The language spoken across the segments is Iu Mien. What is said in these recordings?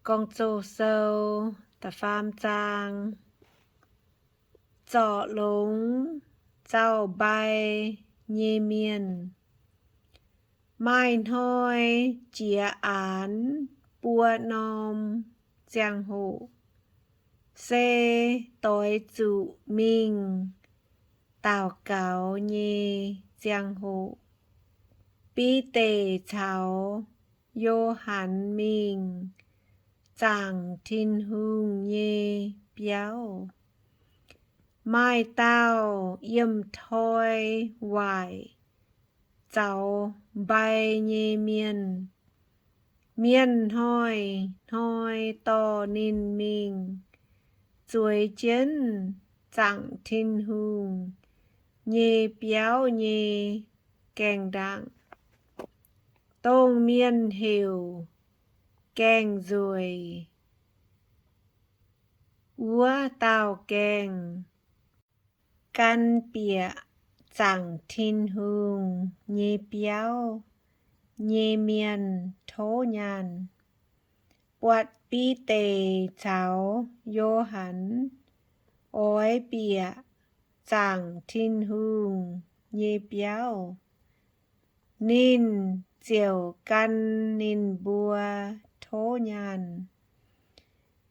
Gong-Zoh Sou da'faam zaang. Zorc longx zauh-mbai nyei mienh. Maaih hnoi jiex aanx buo norm ziangh hoc, se doix zuqc mingh daux gaux nyei ziangh hoc. Bide caux Yo^han mingh zaangc Tin-Hungh nyei biauv. Maaih dauh yiemh toi waaic zaux-mbai nyei mienh. Mienh hnoi-hnoi dorh ninh mingh zueiz jienv zaangc Tin-Hungh nyei biauv nyei gaengh ndaangc, dongh mienh heuc Gaeng-Nzueic wuov dauh gaengh. Gan bieqc zaangc Tin-Hungh nyei biauv nyei mienh tov nyaanh. Buatc Bide caux Yo^han oix bieqc zaangc Tin-Hungh nyei biauv, ninh ziouc gan ninh mbuo tov nyaanh.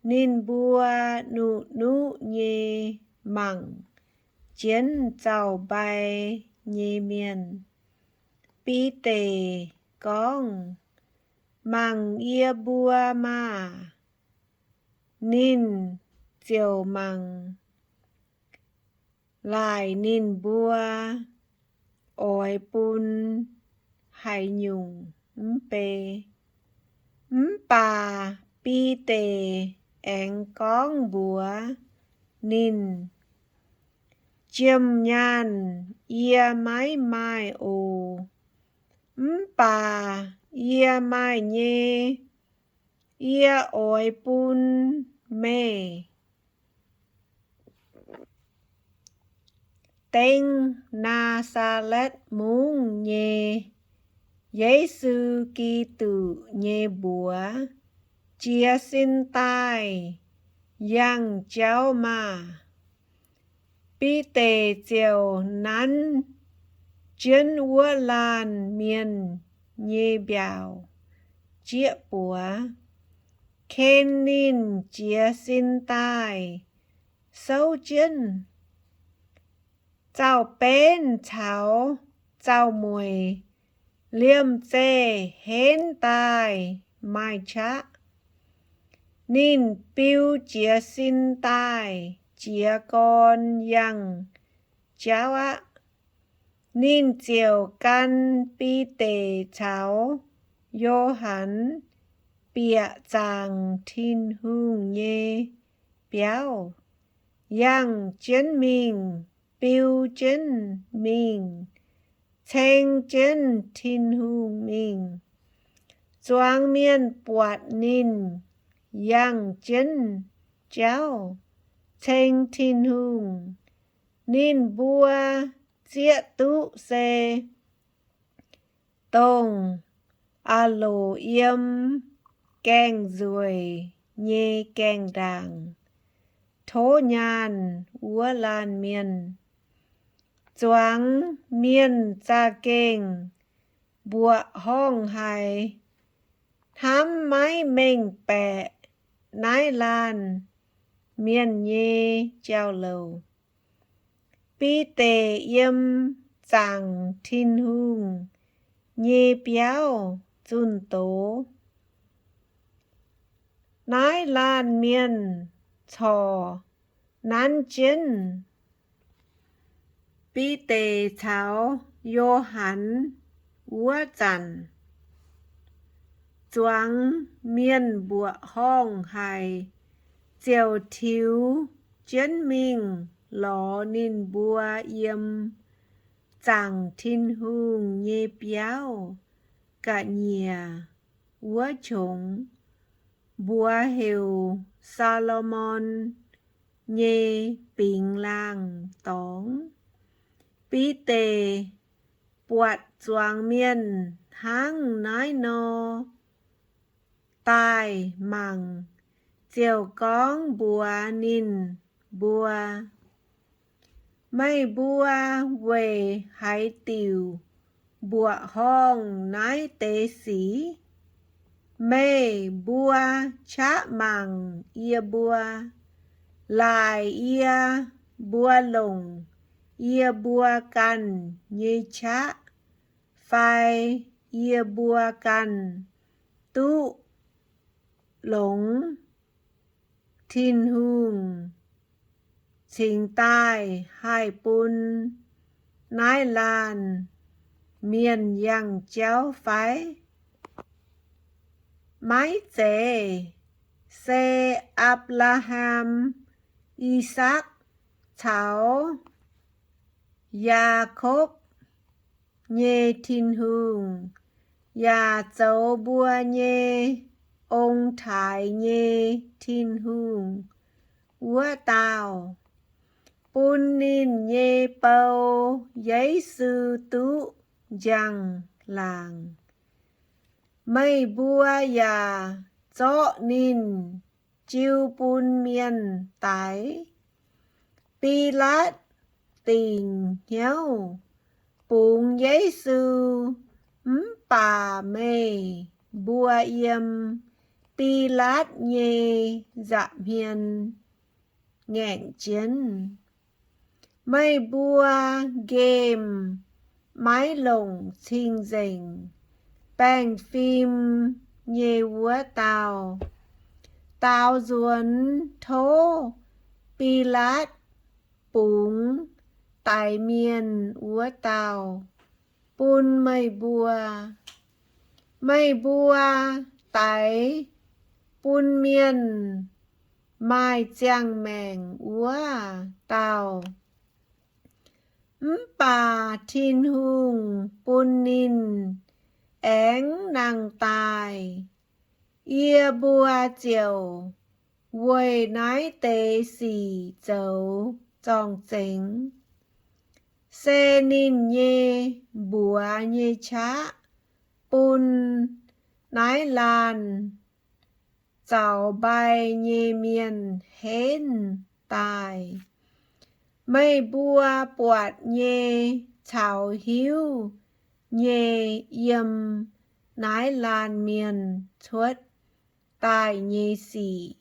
Ninh mbuo nuqv-nuqv nyei mangc jienv zauh-mbai nyei mienh. Bide gorngv, Mangc yie mbuo maah! Ninh ziouc mangc laaic ninh mbuo oix bun haaix nyungc mv bei. Mv baac Bide aengx gorngv mbuox ninh, Jiem-nyaanh yie maiv maaih oc. Mv baac yie maaih nyei, yie oix bun meih. Dengv Naa^saa^letv Mungv nyei Yesu Giduc nyei mbuox jiez sin daaih yangh jauv maah! Bide ziouc nanv jienv wuov laanh mienh nyei mbiaauc jieqv buoz, ken ninh jiez sin daaih souv jienv. Zaux-benv caux zaux-mueic liemh zeih henv daaih maaih qaqv. Ninh biu jiez sin daaih jiez gorn yangh jauv aqv. Ninh ziouc gan Bide caux Yo^han bieqc zaangc Tin-Hungh nyei biauv, yangh jienv mingh, biu jienv mingh, ceng jienv Tin-Hungh mingh. Zuangx mienh buatc ninh yangh jienv jauv ceng Tin-Hungh, ninh mbuo zieqv duqv se dongh aah loc yiem gaeng-nzueic nyei gaengh ndaangc tov nyaanh wuov laanh mienh. Zuangx mienh za'gengh mbuoqc horngh haic, hnamv maiv mengh baeqc naaiv laanh mienh nyei jauv-louc. Bide yiem zaangc Tin-Hungh nyei biauv zunh doz. Naaiv laanh mienh corc nanv jienv Bide caux Yo^han wuov zanc, zuangx mienh mbuoqc horngh haic ziouc tiux jienv mingh lorz ninh mbuo yiem zaangc Tin-Hungh nyei biauv ga'nyiec wuov qongx, mbuox heuc Saa^lo^morn nyei Bingx Laangh Dorngx. Bide buatc zuangx mienh hnangv naaiv nor, daaih mangc, ziouc gorngv mbuox ninh mbuo, Meih mbuo weic haaix diuc mbuoqc horngh naaiv deix sic? Meih mbuo qaqv mangc yie mbuo, laaix yie mbuo longc yie mbuo ganh nyei qaqv fai yie mbuo ganh duqv longx Tin-Hungh cingx daaih haih bun naaiv laanh mienh yangh jauv fai? Maiv zeiz. Se Apc^laa^ham, I^sakc caux Yaakopv nyei Tin-Hungh, yaac zoux mbuo nyei ong-taaix nyei Tin-Hungh wuov dauh, bun ninh nyei bou, Yesu, duqv njang-laangc. Meih mbuo yaac zorqv ninh jiu bun mienh daix. Bilaatv dingc hnyouv bungx Yesu, mv baac meih mbuo yiem Bilaatv nyei nza'hmien ngaengc jienv. Meih mbuo nqemh maiv longc cing-nzengc baengh fim nyei wuov dauh, daaux nzuonx tov Bilaatv bungx daix mienh wuov dauh bun meih mbuo. Meih mbuo daix bun mienh maaih ziangh maengc wuov dauh. Mv baac Tin-Hungh bun ninh aengx nangh daaih. Yie mbuo ziouc weic naaiv deix sic zoux zorng-zengx. Se ninh nyei mbuox nyei qaqv bun naaiv laanh zaux mbai nyei mienh henv daaih. Meih mbuo buatc nyei caux hiuv nyei yiem naaiv laanh mienh cuotv daaih nyei sic,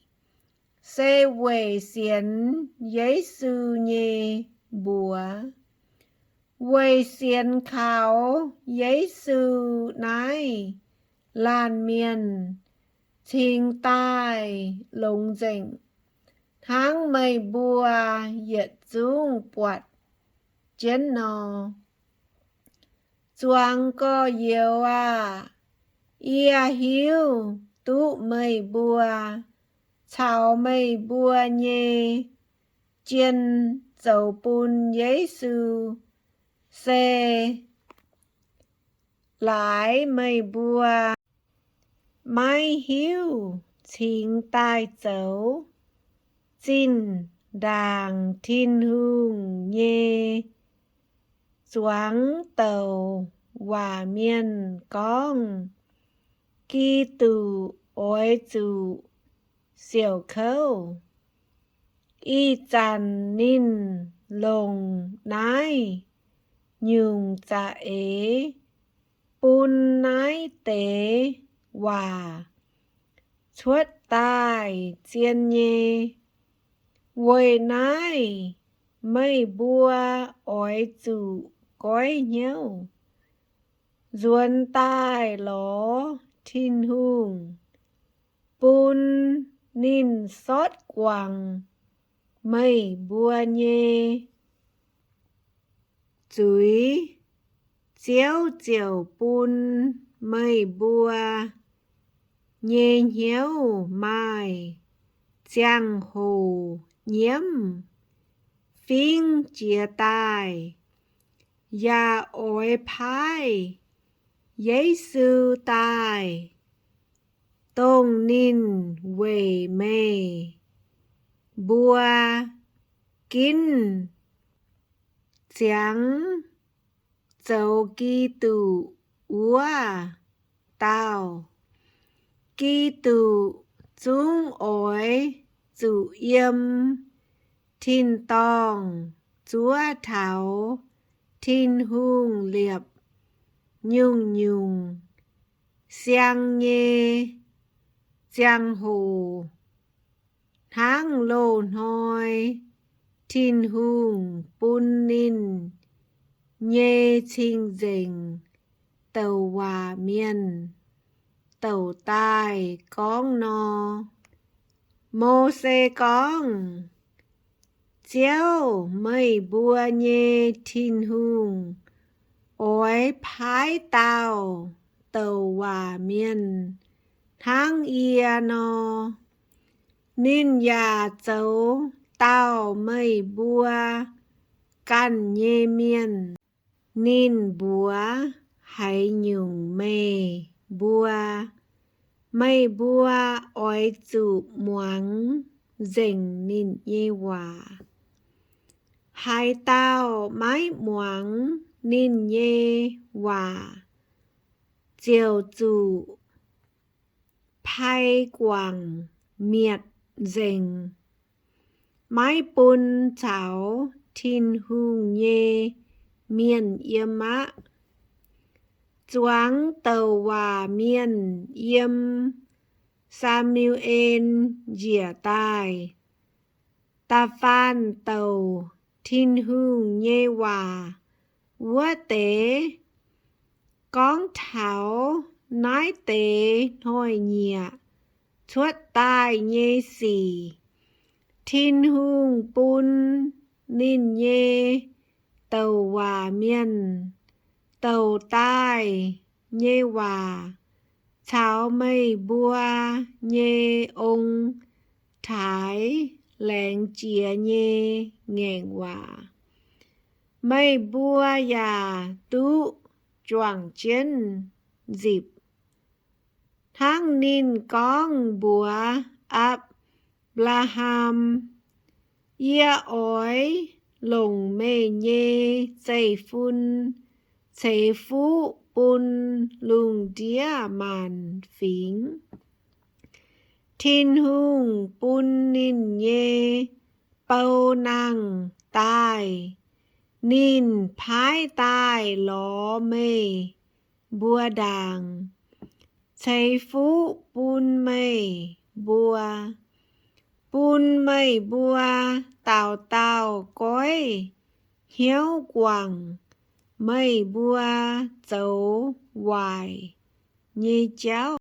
se weic sienx Yesu nyei mbuox. Weic sienx kaux Yesu naaiv laanh mienh cingx daaih longx nzengc, hnangv meih mbuo yietc zungv buatc jienv nor. Zuangx gorx-youz aah! Yie hiuv duqv meih mbuo caux meih mbuo nyei jien zoux bun Yesu se laaix meih mbuo maiv hiuv cingx daaih zoux. Zinh ndaangc Tin-Hungh nyei zuangx douc waac mienh gorngv, Giduc oix zuqc siouc kouv. Ih zanc ninh longc naaiv nyungc za'eix bun naaiv deix waac cuotv daaih zien nyei. Weic naaiv meih mbuo oix zuqc goiv hnyouv, nzuonx daaih lorz Tin-Hungh, bun ninh sortv guangc meih mbuo nyei zuiz. Ziouv ziouc bun meih mbuo nyei hnyouv maaih ziangh hoc nyiemv fingx jiez daaih, yaac oix paaiv Yesu daaih, dongh ninh weic meih mbuo ginv ziangx zoux Giduc wuov dauh. Giduc zungv oix zuqc yiem tin-dorngh zuov taux Tin-Hungh liepc nyungc-nyungc siang nyei ziangh hoc, hnangv loz-hnoi Tin-Hungh bun ninh nyei cing-nzengc douc waac mienh douc daaih gorngv nor. Mose gorngv, Ziouv, meih mbuo nyei Tin-Hungh, oix paaiv dauh douc waac mienh hnangv yie nor. Ninh yaac zoux dauh meih mbuo ganh nyei mienh. Ninh mbuox haaix nyungc meih mbuo, meih mbuo oix zuqc muangx nzengc ninh nyei waac. Haaix dauh maiv muangx ninh nyei waac ziouc zuqc pai guangc mietc nzengc, maiv bun caux Tin-Hungh nyei mienh yiem aqv. Zuangx douc waac mienh yiem Saa^mu^en njiec daaih da'faanh douc Tin-Hungh nyei waac wuov deix, gorngv taux naaiv deix hnoi-nyieqc cuotv daaih nyei sic. Tin-Hungh bun ninh nyei douc waac mienh douc daaih nyei waac caux meih mbuo nyei ong-taaix laengz jiex nyei ngaengc waac. Meih mbuo yaac duqv juangc jienv nzipc, hnangv ninh gorngv mbuox Apc^laa^ham, Yie oix longc meih nyei zeiv-fun ceix fuqv bun lungh ndiev maanc fingx. Tin-Hungh bun ninh nyei bou nangh daaih. Ninh paaiv daaih lorz meih mbuo ndaangc, ceix fuqv bun meih mbuo, bun meih mbuo dauh dauh goiv hnyouv guangc meih mbuo zoux waaic nyei jauv.